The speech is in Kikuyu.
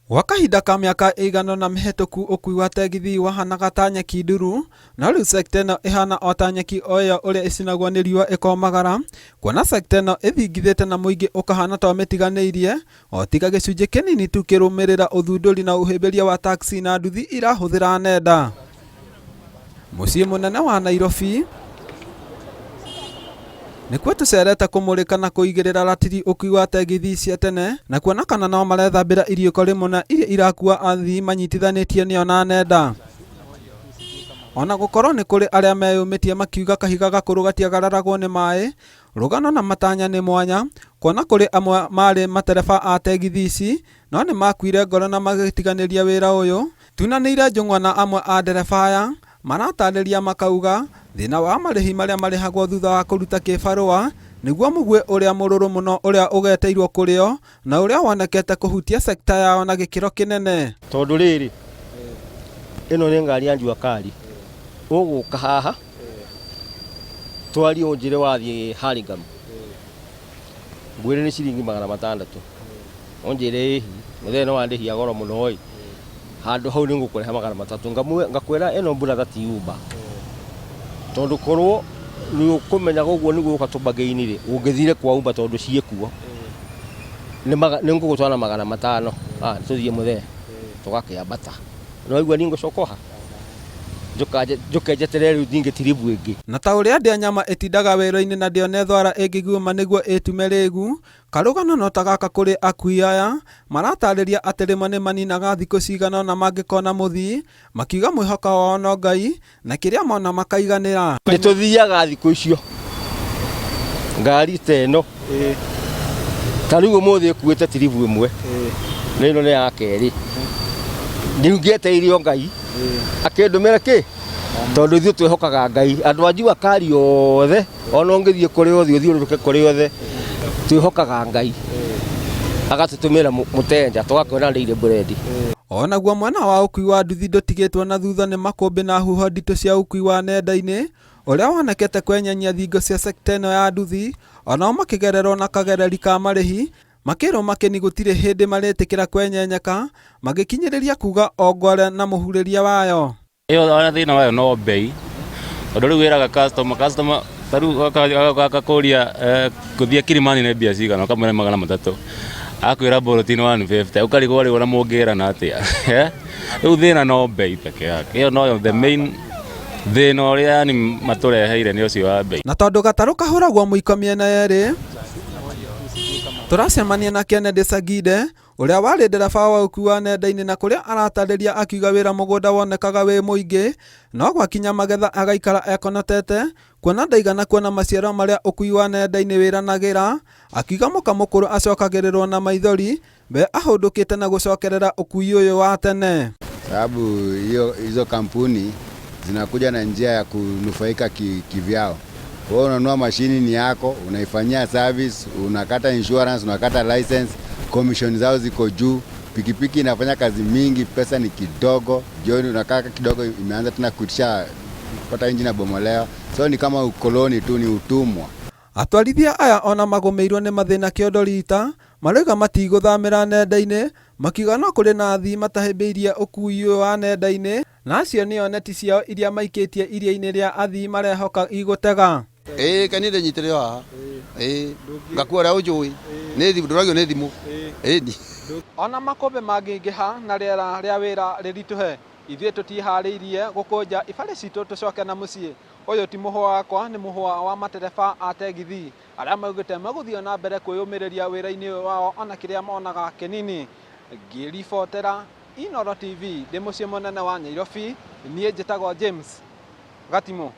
Gwa kahinda ka mĩaka ĩigana ũna mĩhĩtũku ũkui wa tegithi wahanaga ta nyeki nduru, no rĩu sekta ĩno ĩhana o ta nyeki o ĩyo ũrĩa ĩcinagwo nĩ riũa ĩkomagara, kuona sekta ĩno ĩthingithĩte na mũingĩ ũkahana ta ũmĩtiganĩirie, o tiga gĩcunjĩ kĩnini tu kĩrũmĩrĩra ũthundũri na ũhĩmbĩria wa taxi na nduthi irahũthĩra nenda. Mũciĩ mũnene wa Nairobi nĩkuo tũcerete kũmũrĩka na kũigĩrĩra ratiri ũkui wa tegithi cia tene na kuona kana no marethambĩra iriũko rĩmwe na iria irakua athii manyitithanĩtio nĩo na nenda. Ona gũkorwo nĩ kũrĩ arĩa meyũmĩtie makiuga kahiga gakũrũ gatiagararagwo nĩ maĩ, rũgano na matanya nĩ mwanya, kuona kũrĩ amwe marĩ matereba a tegithi ici no nĩ makuire ngoro na magĩtiganĩria wĩra ũyũ. Tunanĩire njũng'wa na amwe a ndereba aya maratarĩria makauga thĩna wa marĩhi marĩa marĩhagwo thutha wa kũruta kĩbarũa nĩguo mũguĩ ũrĩa mũrũrũ mũno ũrĩa ũgeteirwo kũrĩo na ũrĩa wonekete kũhutia sekta yao na gĩkĩro kĩnene. Tondũ rĩrĩ, ĩno nĩ ngari ya Jua Kali, ũgũka haha twarie ũnjĩre wathiĩ Hurlingham, ngwĩre nĩ ciringi 600, ũnjĩre ĩhi mũthee nĩ wandĩhia goro mũno ĩ, handũ hau nĩ ngũkũrĩha 300, ngakwĩra ĩno brother ti Uber, tondũ korwo nĩ ũkũmenyaga ũguo nĩguo ũka tũbagĩini rĩ, ũngĩthire kwa Uber tondũ ciĩkuo, nĩ ngũgũtwara na 500, tũthiĩ mũthee tũgakĩambata, nĩ waigua niĩ ngũcoka ha njoke njeterere rĩu ningĩ tiribu ĩngĩ. Na ta ũrĩa ndĩa nyama ĩtindaga wĩra-inĩ na ndĩone thwara ĩngĩguĩma nĩguo ĩtume rĩgu, karũgano no ta gaka kũrĩ akui aya maratarĩria atĩ rĩmwe nĩ maninaga thikũ cigana ũna mangĩkona mũthii, makiuga mwĩhoko wao no Ngai na kĩrĩa mona makaiganĩra. Nĩ tũthiaga thikũ icio ngari ta ĩno ta rĩu ũmũthĩ ĩkuĩte tiribu ĩmwe na ĩno nĩ ya kerĩ, rĩu ngĩetereire o Ngai akĩndũmĩra kĩ, tondũ ithuĩ twĩhokaga Ngai, andũ a Jua Kali othe ona ũngĩthiĩ kũrĩ othe ũthiũrũrũke kũrĩ othe twĩhokaga Ngai agatũtũmĩra mũtenja tũgakĩona daily bread. Onaguo mwena wa ũkui wa nduthi ndũtigĩtwo na thutha nĩ makũmbĩ na huho nditũ cia ũkui wa nenda-inĩ ũrĩa wonekete kwenyenya thingo cia sekta ĩno ya nduthi, onao makĩgererwo na kagereri ka marĩhi makĩrwo makĩni gũtirĩ hĩndĩ marĩtĩkĩra kwenyenyeka, magĩkinyĩrĩria kuga o ngware na mũhurĩria wayo. Ĩyo ona thĩna wayo no bei, tondũ rĩu wĩraga customer, customer ta rĩu agakũria gũthiĩ Kilimani nĩ mbia cigana, ũkamwĩra 300, akwĩra Bolt nĩ 150, ũkarigwo rĩu ona mũngĩrana atĩa. Rĩu thĩna no bei peke yake, ĩyo noyo the main thĩna ũrĩa yani matũreheire nĩ ũcio wa bei. Na tondũ gatarũ kahũragwo mũiko mĩena yerĩ, tũracemania na Kennedy Sagide ũrĩa warĩ ndereba wa ũkui wa nenda-inĩ na kũrĩa aratarĩria akiuga wĩra mũgũnda wonekaga wĩ mũingĩ no gwakinya magetha agaikara ekonotete kuona ndaigana kuona maciaro marĩa ũkui wa nenda-inĩ wĩranagĩra, akiuga mũka mũkũrũ acokagĩrĩrwo na maithori we ahũndũkĩte na gũcokerera ũkui ũyũ wa tene. Sababu hiyo hizo kampuni zinakuja na njia ya kunufaika kivyao. Wewe unanunua mashini ni yako, unaifanyia service, unakata insurance, unakata license, commission zao ziko juu. Pikipiki inafanya kazi mingi, pesa ni kidogo, jioni unakaa kidogo imeanza tena kuitisha kupata injini inabomolewa. So ni kama ukoloni tu, ni utumwa. Atwarithia aya ona magũmĩirwo nĩ mathĩna kĩondo rita marauga matigũthamĩra nenda-inĩ makiuga no kũrĩ na athii matahĩmbĩirie ũkui ũyũ wa nenda-inĩ na acio nĩo neti ciao iria maikĩtie iria-inĩ rĩa athii marehoka igũtega. Ĩĩ kani ndĩnyitĩrĩre haha, ĩĩ ngakua ũrĩa ũnjũĩ, nĩ thimũ ndũragio nĩ thimũ, ĩni. Ona makũmbĩ mangĩingĩha na rĩera rĩa wĩra rĩritũhe, ithuĩ tũtiharĩirie gũkũnja ibarĩ citũ tũcoke na mũciĩ. Ũyũ ti mũhũa wakwa, nĩ mũhũa wa matereba a tegithi arĩa maugĩte megũthiĩ na mbere kwĩyũmĩrĩria wĩra-inĩ ũyũ wao ona kĩrĩa monaga kĩnini. Ngĩribotera Inooro TV ndĩ mũciĩ mũnene wa Nairobi, niĩ njĩtagwo James Gatimũ.